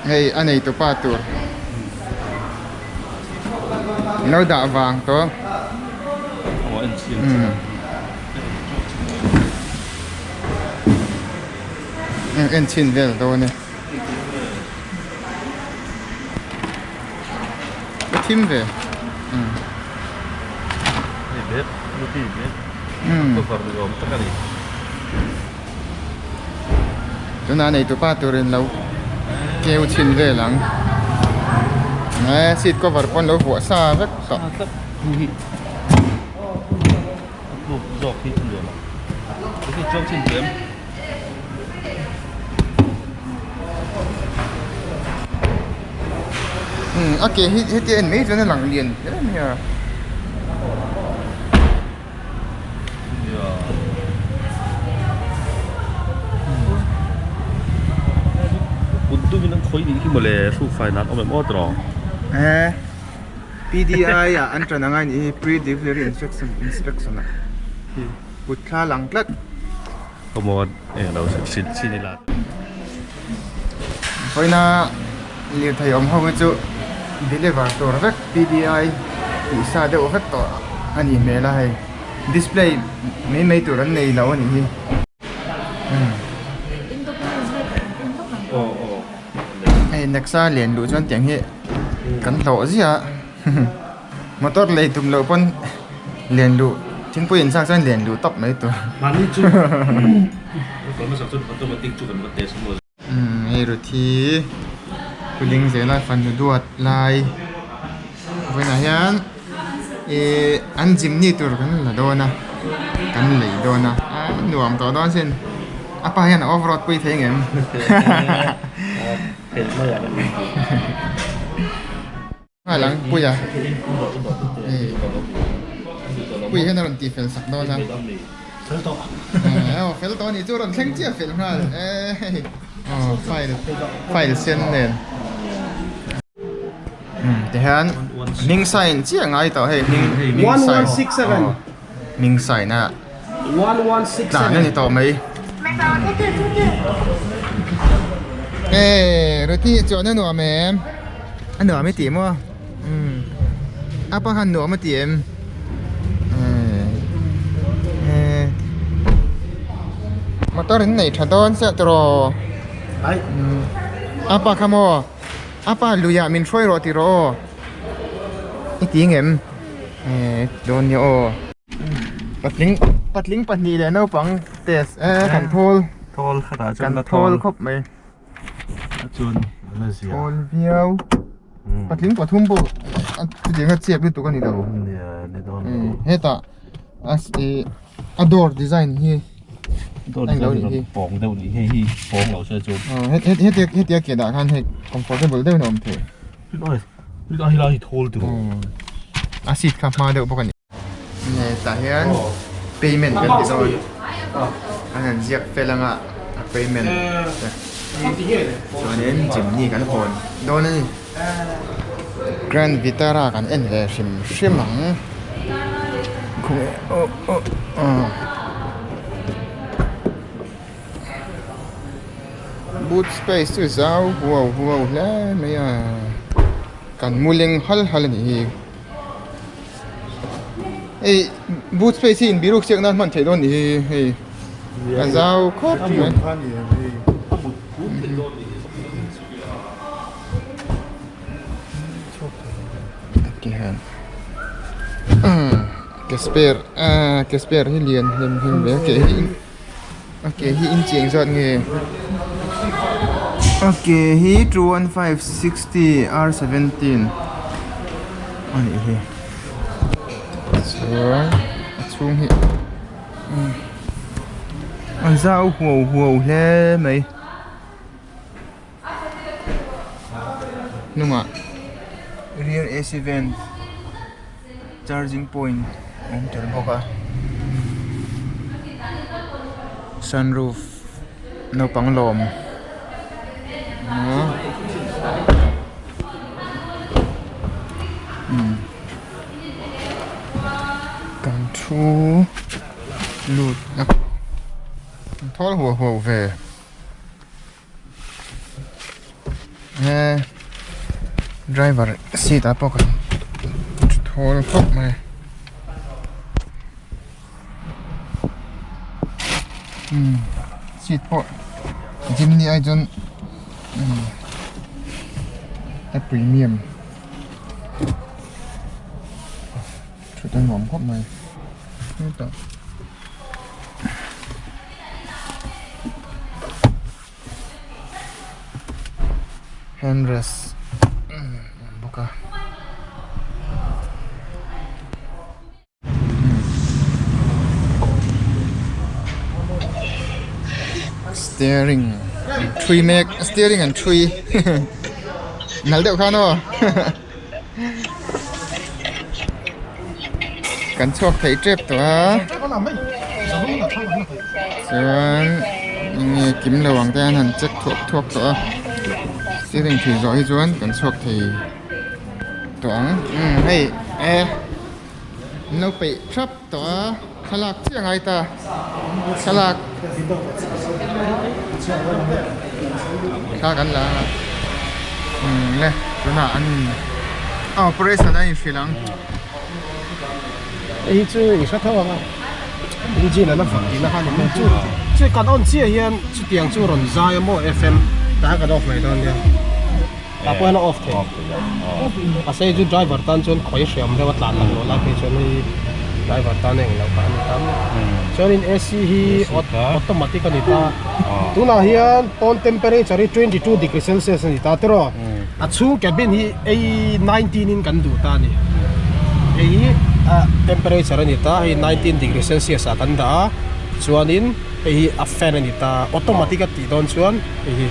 Hei a nei tupa tur lo dah vang tawh. En chhin vel dawn e. Ka thim ve. Tunah neitupa turin lo keu chhin vel ang. Seat cover pawh an lo vuah sa vek tawh. A ke hi hetia en mai chuan a lang lian hle mai a. Kut dumin an khawi nih hi mawle hrukfai nan awm em aw tawh. Ehe PDI ah an tan angai nih hi pre delivery inspection inspection ah kut thla lang tlat. Kawmaw eng lo sin sin ila. Vawiina lirthei awm ho hi chu deliver tur vek PDI tih sa deuh vek tawh a nih hmel a hei display mai mai tur an nei lo a nih hi. Hei Nexa lian luh chuan tiang hi kan hlawh ziah a motor lei tum loh pawn lian luh thingpui in chak chuan lian luh tawp mai tur. Hei Ruthi pudding zela fanu duat lai vawiinah hian ihh an jimny tur kan la dawn a kan lei dawn a a nuam tawh dawn sin a pa hian a off road pui thei ngem Nghal ang Puia Puia hian a rawn tih fel sak dawn a aw fel tawh a nih chu a rawn thleng chiah fel nghal e aw file file sen nen tihian hming sign chiah ngai tawh hei hming hming sign hming sign a tlan a ni tawh mai e Ruthi chuan a nuam em a nuam i tih maw umm a pa khan nuam a ti em e motor in nei tha dawn chiah tiraw a pa kha maw a pa luiah min hruai rawh tih rawh aw i ti ngem e dawn nia aw. Patling patling pahnih leh naupang test e kan thawl thawl khatah chuan kan thawl khawp mai a chuan a zia thawl viau patling pathum pawh a chutiang a chep lutuk a ni lo nia ni dawn hetah a a door design hi door design hi pawng deuh ni hei hi pawng lo se chu hetia hetia ke dah khan hei comfortable deuhin a awm thei helai helai hi thawl tiraw a seat kha hma deuh bawk a ni. Tah hian payment kan ti dawn an han ziak fel anga a payment chuanin chimney kan hawn dawn a ni Grand Vitara kan en ve hrim hrim ang boot space chu zau huau huau hle mai a kan mu leng hal hal a nih hi. Hei boot space hi inbiruk chiak nan hman theih dawn nih hi hei a zau khawp mai. Ke spare ah ke spare hi lian hlim hlim ve a ke hi a ke hi inch eng zat nge a ke hi 215 60 r 17 a nih hi chuan a chhung hi a zau huau huau hle mai hnungah rear ac vent charging point a awm tel bawk a sunroof naupang lawm kan thu lut a thawl huau huau ve. He driver seat ah pawh kan thu thawl khawp mai. Umm seat pawh Jimny ai chuan umm a premium thut a nuam khawp mai hetah. Hand rest a awm bawk a. Steering an thui mek steering an thui nalh deuh khan aw kan chhuak thei tep tawh a chuan enge kim lo ang te an han check thuak thuak tawh a steering thui zawh hi chuan kan chhuak thei tawh ang umm hei e an lo peih thap tawh a thlalak chiah a ngai ta thlalak thla kan la a umm le tunah an in a operation a inhrilh ang. Hei hi chu i hre tho ang a engine an a vak tihna kha a ni mai chu chu kan on chiah hian chutiang chu rawn zai a maw F_M tah hian kan off mai dawn nia tah pawh hian a off thei mahse hei chu driver tan chuan khawi hriam deuh a tlan lang loh lai phei chuan hei driver tan a englo kha a ni ta chuanin A_C hi automatic a ni ta tunah hian pawn temperature hi 22 degree celsius a ni ta tiraw. A chhung cabin hi ei 19 in kan duh ta a ni. Hei hi a temperature a ni ta, hei 19 degree celsius ah kan dah a, chuanin hei hi a fan a ni ta, automatic a tih dawn chuan hei hi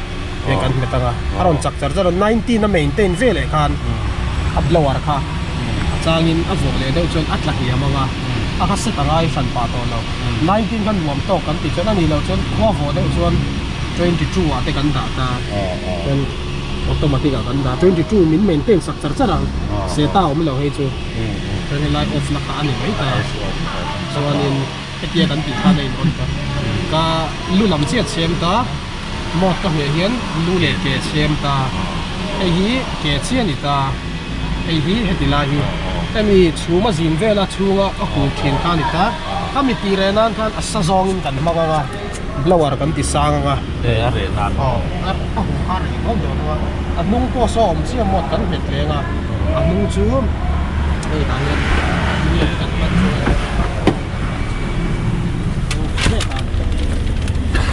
hei kan hmet ang a, a rawn chak char char a, 19 a maintain ve leh khan a blower kha a changin a vawh leh deuh chuan a tla hniam ang a, a kha set a ngai hran pah tawh lo, 19 kha nuam tawk kan tih chuan a nih loh chuan khua vawh deuh chuan 22 ah te kan dah ta. Automatic ah kan dah 22 min maintain sak char char ang seta a awm lo hei chu chuan helai off na kha a ni mai ta chuanin hetia kan tih khan a in on ta ka lu lam chiah chhem ta mode ka hmeh hian lu leh ke chhem ta hei hi ke chiah a ni ta hei hi heti lai hi hemi chhum a zin vel a chhunga a hul thin kha a ni ta khami tih reh nan khan a sa zawngin kan hmang ang a. Blower kan ti sang ang a. E a reh nan. Aw a a huh kha a reh dawn dawn ang a. A hnung pawh saw awm chiah mawt kan hmet leng a. A hnung chu hei tah hian nge kan hman chu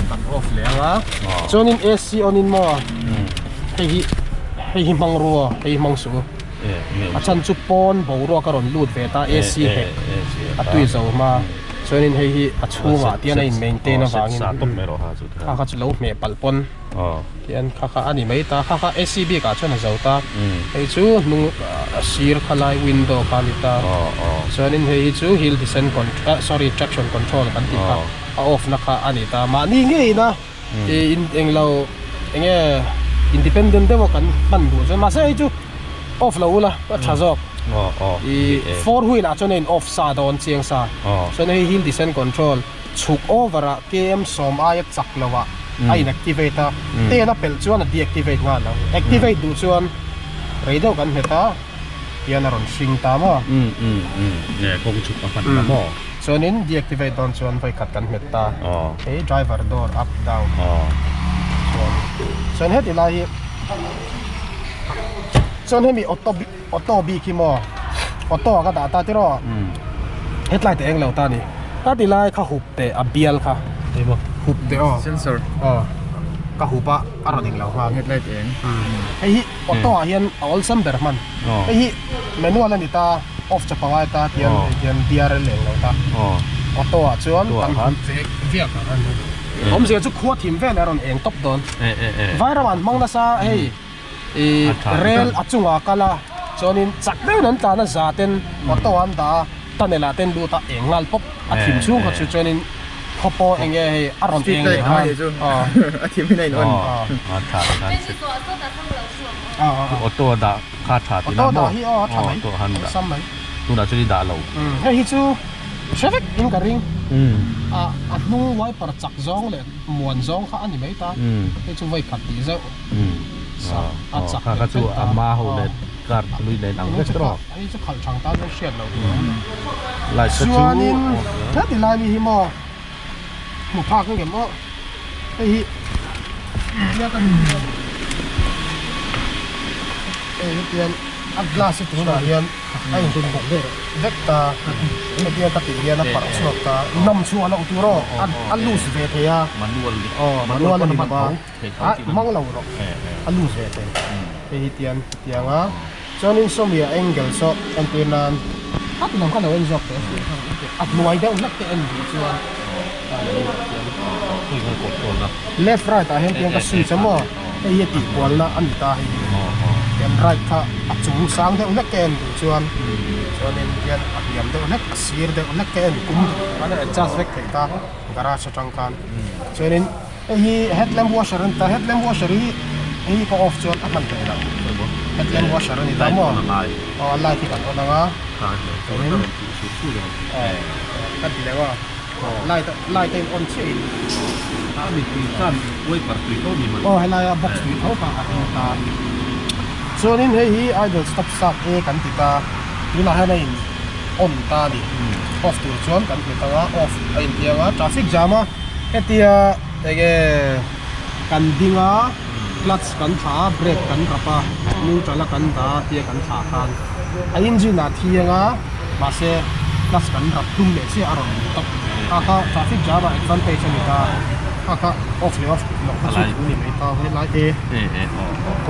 kan off leh ang a. Chuanin AC on in maw hei hi hei hi hmang ru aw hei hi hmang suh u. A chhan chu pawn boruak a rawn lut ve ta AC hek a tui zo hma. Chuanin hei hi a chhungah tian a in maintain avangin kha kha chu lo hmeh palh pawn tian kha kha a ni mai ta kha kha AC bik ah chuan a zo ta hei chu hnung a sir kha lai window kha a ni ta chuanin hei hi chu hill descent control sorry traction control kan tih kha a off na kha a ni ta mahni ngeiin a in englo enge independent deuh a kan hman duh chuan mahse hei chu off lo ula a tha zawk ih four wheel ah chuan a in off sa dawn chiang sa chuan hei hill descent control chhuk over ah km sawm aia chak lo ah a in activate a ten a pelh chuan a deactivate nghal ang activate duh chuan rei deuh kan hmet a hian a rawn hring ta maw Chuanin deactivate dawn chuan vawikhat kan hmet ta. Hei driver door up down. Chuan chuan heti lai hi chuan hemi auto auto bik hi maw auto ah ka dah ta tiraw hetlai te eng lo ta ni. Ka ti lai kha hup teh a bial kha hup teh aw sensor aw ka hup a a rawn eng lo nghal. Headlight eng. Hei hi auto ah hian a awlsam ber hman. Hei hi manual a ni ta. Off chap angai ta tian tian DRL leh lo ta auto ah chuan kan han vek viak a ni awmzia chu khua thim vel a rawn eng tawp dawn vairam an hmang nasa hei i rel a chungah kal a chuanin chak deuhin an tlan a za ten auto an dah a tunnel ah ten lut a eng nghal pawp a thim chhung kha chu chuanin khaw pawh eng nge hei a rawn eng leh nghal a thim in a in on auto a dah Kha tha tih na maw? Auto dah hi aw a tha mai. Auto han dah. Sam mai. Tunah chuan i dah lo. Hei hi chu hre vek in ka ring. A a hnung wiper chak zawng leh muan zawng kha a ni mai ta. Hei chu vawi khat tih zeuh. a chak Kha kha chu a hma ho leh car hlui nen ang vek tawh. Hei chu khalh thang tan chuan hriat loh tur a awm lo. Light kha chu Chuanin heti lai mi hi maw hmu phak ang em aw hei hi nia ka hmu hian hei hetian a glass hi tunah hian a inhmuh vek ta hetia ka tih hian a parh chhuak ta nam chhuah loh tur aw a loose ve thei a aw manual a ni lo a. A hmang lo rawh a loose ve thei hei hi tian tiang a chuanin sawmia angle saw entir nan a ti lam kha lo en zawk teh a hnuai deuh hlek te en duh chuan left right ah hian tiang ka switch a maw hei hi a tih kual na a ni ta hei hi tian right kha a chung sang deuh hlek te en duh chuan chuanin tian a hniam deuh hlek a sir deuh hlek te en kum duh chuan a adjust vek thei ta garage atang khan chuanin. Hei hi headlamp washer a ni ta, headlamp washer hi hei hi ka off chuan a hman theih loh, headlamp washer a ni ta maw aw a light hi kan on ang a chuanin aw kan ti leh a light light a in on chiah in aw helaia box tui tho kha a hmang ta chuanin hei hi idle stop start a kan ti ta tunah hian a in on ta a ni off tur chuan kan hmet ang a off a intiang a traffic jam a. Hetia enge kan ding a clutch kan thlah a brake kan rap a neutral a kan dah a tia kan thlah khan a engine ah thiang a mahse clutch kan rap tum leh chiah a rawn lut tawp kha kha traffic jam ah advantage a ni ta kha kha off leh off loh kha chu thu ni mai ta helai e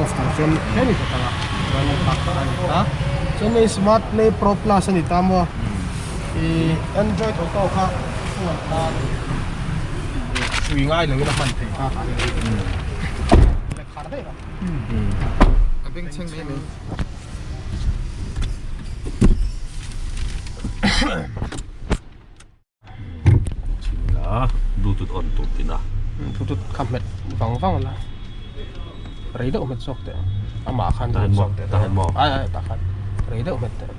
off tur chuan tlem i hmu tang a chuan kha kha a ni ta chuan hei smart play pro plus a ni ta maw ih android auto kha. Phone tan hrui ngai loin a hman theih kha tah hian le khar daih a. A bengchheng mai mai. Chhimla bluetooth on tur tina. Bluetooth kha hmet vang vang la. Rei deuh hmet zawk teh amah khan lut zawk teh ai ai tah khan rei deuh hmet teh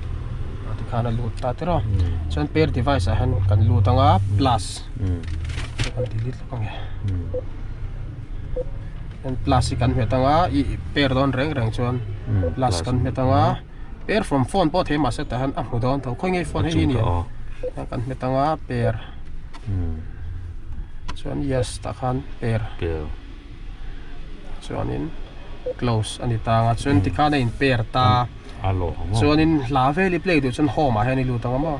tikhan a lut ta tiraw chuan pair device ah hian kan lut anga plus kan delete lawk ange chuan plus hi kan hmet anga ih pair dawn reng reng chuan plus kan hmet anga pair from phone pawh thei mahse tah hian a hmu dawn tho khawi nge phone hei hi ni kan hmet anga pair chuan yes tah khan pair. Chuanin close a ni ta ang a chuan tikhan a in pair ta chuanin hla vel i play duh chuan home ah hian i lut ang a maw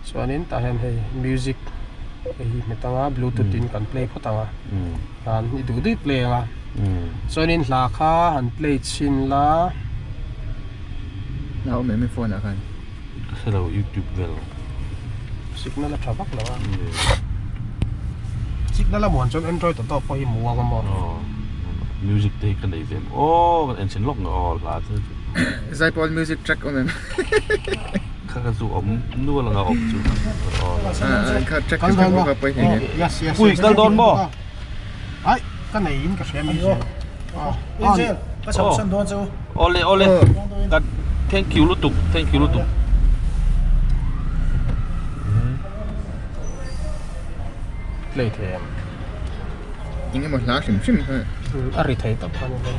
chuanin tah hian hei music hei hi hmet ang a bluetooth in kan play phawt ang a khan i duh duh i play ang a chuanin hla kha han play chhin la. Hla awm em i phone ah khan. Ka hre lo youtube vel. Signal a tha vak lo a. Signal a muan chuan android auto pawh hi muang a maw. Music te hi ka nei ve em aw kan en chhin lawk nge aw hla te chu. Zaipawl music track awm em. Kha kha chu awm nual anga awm chu. Kha track kha chu ka pawi hle nen. Pui kal dawn maw. Ai ka nei in ka hria mi chu. Angel ka chho san dawn chu. Awle awle ka thank you lutuk thank you lutuk. Play thei em. Eng emaw hla hrim hrim kha. A ri thei tawp kha ni hle.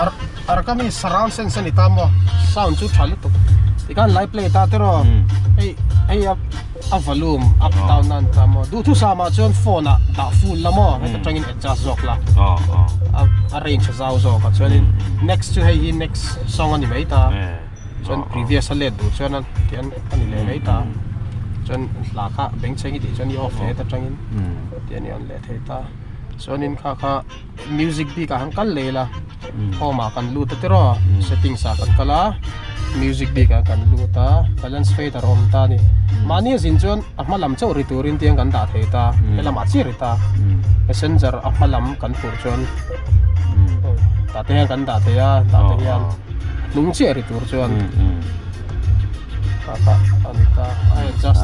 Ar ar ka mi surround sense a ni ta maw sound chu tha lutuk. Tikhan live play ta te rawh hei hei a. A volume up down nan ta maw duhthusam ah chuan phone ah dah full la maw heta tangin adjust zawk la a range a zau zawk a chuanin next chu hei hi next song a ni mai ta chuan previous a let duh chuan tian a ni leh mai ta chuan hla kha bengchheng i tih chuan i off thei heta tangin tian i on leh thei ta chuanin kha kha music bik ah han kal leh ila home ah kan lut a tiraw settings ah kan kal a music bik ah kan lut a balance fader a awm ta a ni mahni a zin chuan a hma lam chauh ri turin tiang kan dah thei ta helamah chiah ri ta passenger a hma lam kan phurh chuan tah te hian kan dah thei a tah te hian hnung chiah ri tur chuan tah tah a ni ta a adjust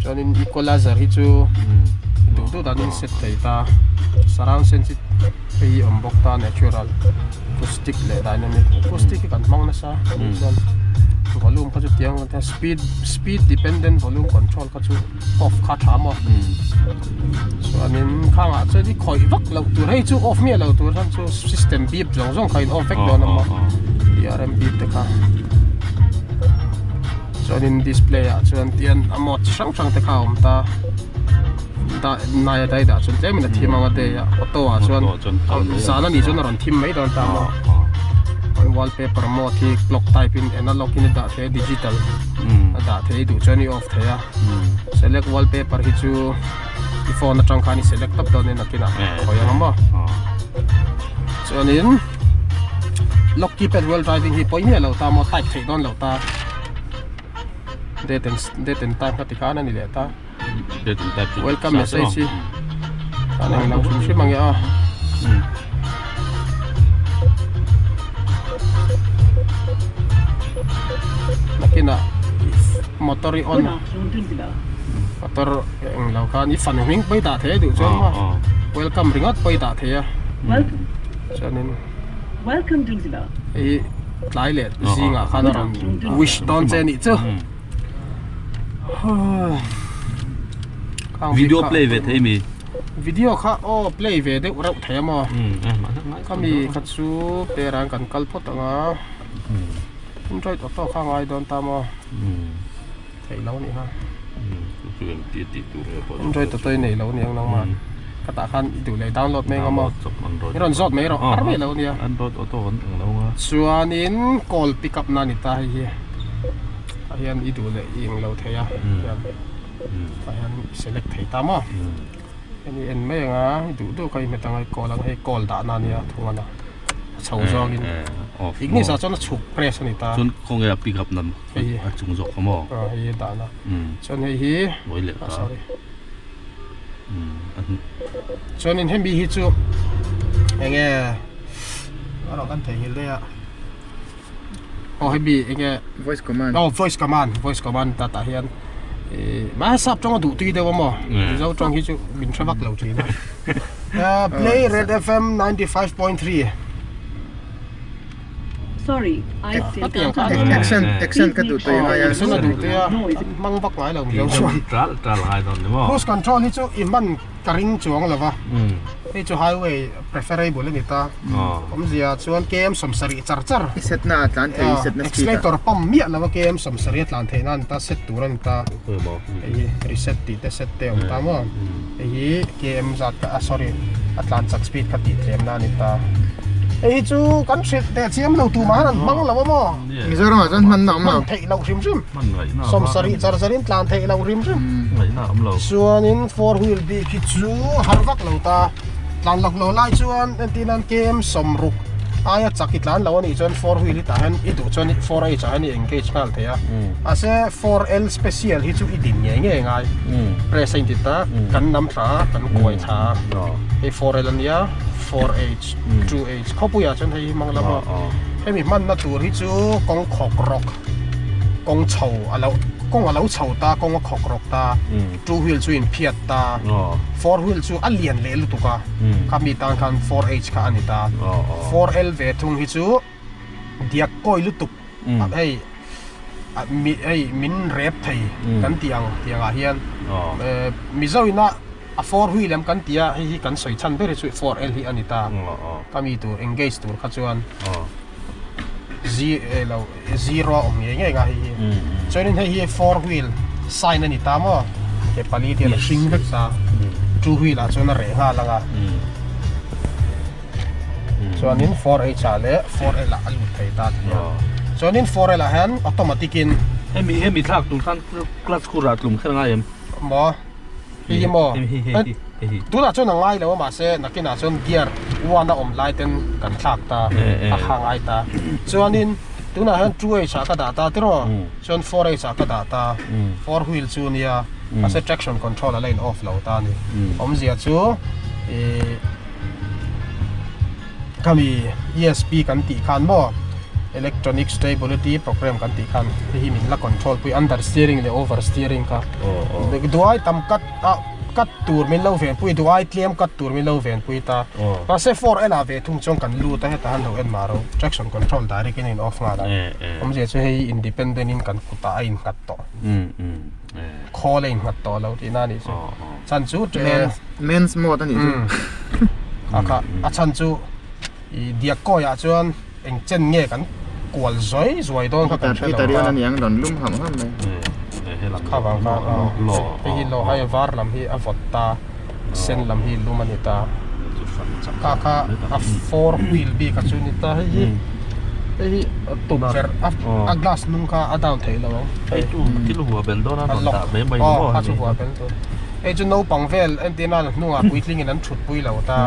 Chuanin equalizer hi chu duh duh danin set thei ta surround sense hi hei hi awm bawk ta natural acoustic leh dynamic acoustic hi kan hmang nasa chuan volume kha chu tiang ang speed speed dependent volume control kha chu off kha tha maw chuanin kha. Khangah chuan i khawih vak loh tur hei chu off miah lo tur chuan chu system beep zawng zawng kha in off vek dawn a maw DRM beep te kha chuanin display ah chuan tian a mode chi hrang hrang te kha a awm ta dah nai a dai dah chuan tlemin a thim ang a day ah auto ah chuan zan a nih chuan a rawn thim mai dawn ta maw wallpaper mode hi clock type in analog in a dah thei a digital a dah thei duh chuan i off thei a select wallpaper hi chu. I phone atang khan i select tawp dawn in nakinah khawi ang maw chuanin lock keypad while driving hi pawi miah lo ta maw type theih dawn lo ta date and date and time kha ti khan a ni leh ta date and time welcome message hi an eng lo hrim hrim ang e a nakinah motor i on motor eng lo khan i fanu hming pawh i dah thei a duh chuan maw welcome ringawt pawh i dah thei a chuanin hei tlai leh zingah khan a rawn wish dawn che a nih chu video play ve thei mi video kha aw play ve deuh reuh thei a maw khami kha chu pera kan kal phawt ang a android auto kha a ngai dawn ta maw. Theih lo nih kha. Android auto i nei lo aniang nangmah. Ka tah khan i duh leh download mai anga maw. I rawn zawt mai rawh har mai lo ania. Android auto kan eng lo anga. Chuanin call pick up na ni ta hei hi. Tah hian i duh leh i eng lo thei a. Tah hian i select thei ta maw. Hemi en mai anga i duh duh kha i hmet anga i call anga hei call dah na ania thung ana. A chho zawngin ignis ah chuan a chhuk press a ni ta. Chuan khawnge a pick up nan a chung zawk kha maw? Aw hei hi dah na. Chuan hei hi ah sorry. Chuanin hemi hi chu enge a rawh kan theihnghilh daih a. Aw hemi enge voice command. Aw voice command voice command ta tah hian ih mahse sap tawng a duh tui deuh a maw Mizo tawng hi chu min hre vak lo thin a. Play Red FM 95.3. Sorry, I still can't Action action ka duh tui ngai a. Action a duh tui a hmang vak ngai lo Mizo chuan. Tral tral ngai dawn ni maw. Cruise control hi chu i hman ka ring chuang lo va. Hei chu highway preferable a ni ta. Awmzia chuan KM 70 char char. I set na a tlan thei i set na speed a. Accelerator pump miah lo a KM 70 a tlan theih na a ni ta set tur a ni ta. Hei hi reset tih te set te a awm ta maw. Hei hi KM zat ka ah sorry a tlan chak speed kha tih tlem na a ni ta. Hei hi chu kan hrilh teh chiam lo tumah hian an hmang lo a maw? Mizoram ah chuan hman na awm lo. Hman theih loh hrim hrim. 70 char charin tlan theih loh hrim hrim. Chuanin four wheel bik hi chu har vak lo ta. Tlan lak lo lai chuan entir nan KM 60 aia chak i tlan lo a nih chuan four wheel hi tah hian i duh chuan 4H ah hian i engage nghal thei a. Mahse 4L special hi chu i din ngei ngei ngai. Press a inti ta kan nam thla a kan kuai thla a. Hei 4L a nia 4H 2H khawpuiah chuan hei hi hmang lam a. Hemi hmanna tur hi chu kawng khawk rawk kawng chho a lo kawng a lo chho ta kawng a khawk rawk ta two wheel chu inphiat ta four wheel chu a lian leh lutuk a khami tan khan 4H kha a ni ta 4L ve thung hi chu diak kawi lutuk hei hei min rep thei kan tih ang tiang ah hian Mizo ina a four wheel em kan tia hei hi kan sawi chhan ber hi chu 4L hi a ni ta khami tur engage tur kha chuan lo zero a awm ngei ngei nga hei hi chuanin hei hi four wheel sign a ni ta maw ke pali te hian a hring vek ta two wheel ah chuan a reh nghal ang a chuanin 4H ah leh 4L ah a lut thei ta ti a chuanin 4L ah hian automatic in hemi hemi thlak tur khan clutch khur ah tlum kher ngai em maw hei hi maw tunah chuan a ngai lo a mahse nakinah chuan gear one a awm lai ten kan thlak ta a ha ngai ta chuanin tunah hian 2H ah ka dah ta tiraw chuan 4H ah ka dah ta four wheel chu nia mahse traction control a la in off lo ta a ni awmzia chu ih Khami ESP kan tih khan maw Electronic Stability Program kan tih khan hei hi min la control pui under steering leh over steering kha duai tam cut ah cut tur min lo ven pui duai tlem cut tur min lo ven pui ta mahse 4L ah ve thung chuan kan lut a hetah han lo en mah ro traction control direct in a in off nghal a awmzia chu hei independent in kan kutah a innghat tawh khawl a innghat tawh lo tihna a nih chu. Chhan chu ṭe. Men's mode a nih chu. Kha kha a chhan chu i diak kawiah chuan eng chen nge kan kual zuai zuai dawn kha kan hre lo a. Heater hi on a niang rawn lum ham ham mai. Kha vang kha hei hi law hei var lam hi a vawt ta sen lam hi lum a ni ta. Kha kha a four wheel bik a chu ni ta hei hi hei hi tukverh a glass hnung kha a down theih lo ang. Hei chu thil hua bel dawn a rawn dah mai mai ni maw. Aw kha chu hua bel tur. Hei chu naupang vel entir nan hnungah puitling in an thut pui lo ta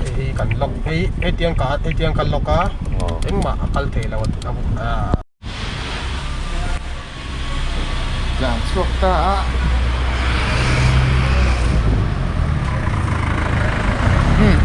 hei hi kan lock hei hetiang ka hetiang ka lock a engmah a kal thei lo a. Tlan chhuak ta a. Hmm.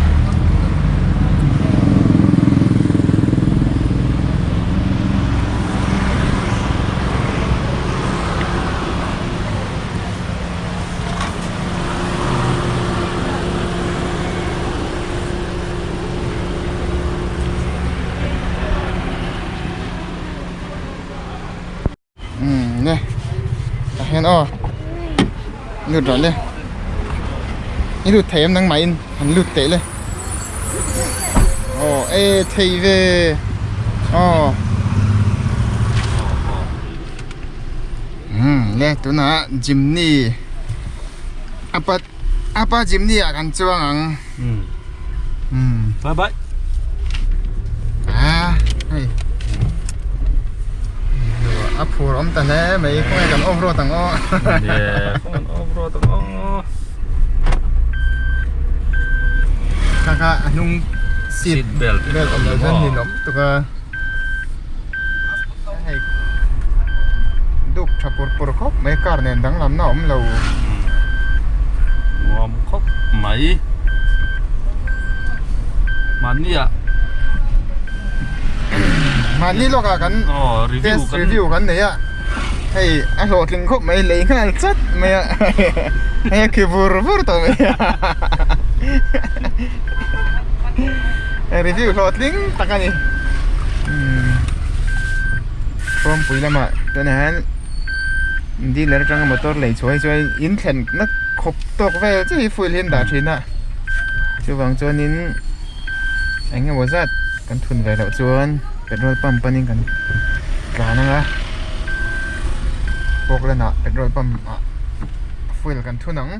Umm nè tah hian aw lut rawh le i lut thei em nangmah in han lut teh le aw e thei ve aw umm le tunah jimny apa apa jimny ah kan chuang ang umm bye bye a hei a phur awm ta hle mai khawnge kan off road ang aw yeah khawnge kan off road ang aw kha kha a hnung seat belt belt awm lo chuan ninawm tuk a hei duk tha pur pur khawp mai car nen danglam na awm lo nuam khawp mai mahni ah mahni lawk ah kan test review kan nei a hei a hlawhtling khawp mai lei nghal chat mai a hei a khi vur vur tawh mai a review hlawhtling tak a ni kawngpui lamah tunah hian dealer atanga motor lei chhuah hi chuan in thlen na khawp tawk vel chiah hi fuel hi an dah thin a chuvang chuanin eng emaw zat kan thun ve loh chuan petrol pump panin kan tlan ang a Pawkland ah petrol pump ah fuel kan thun ang.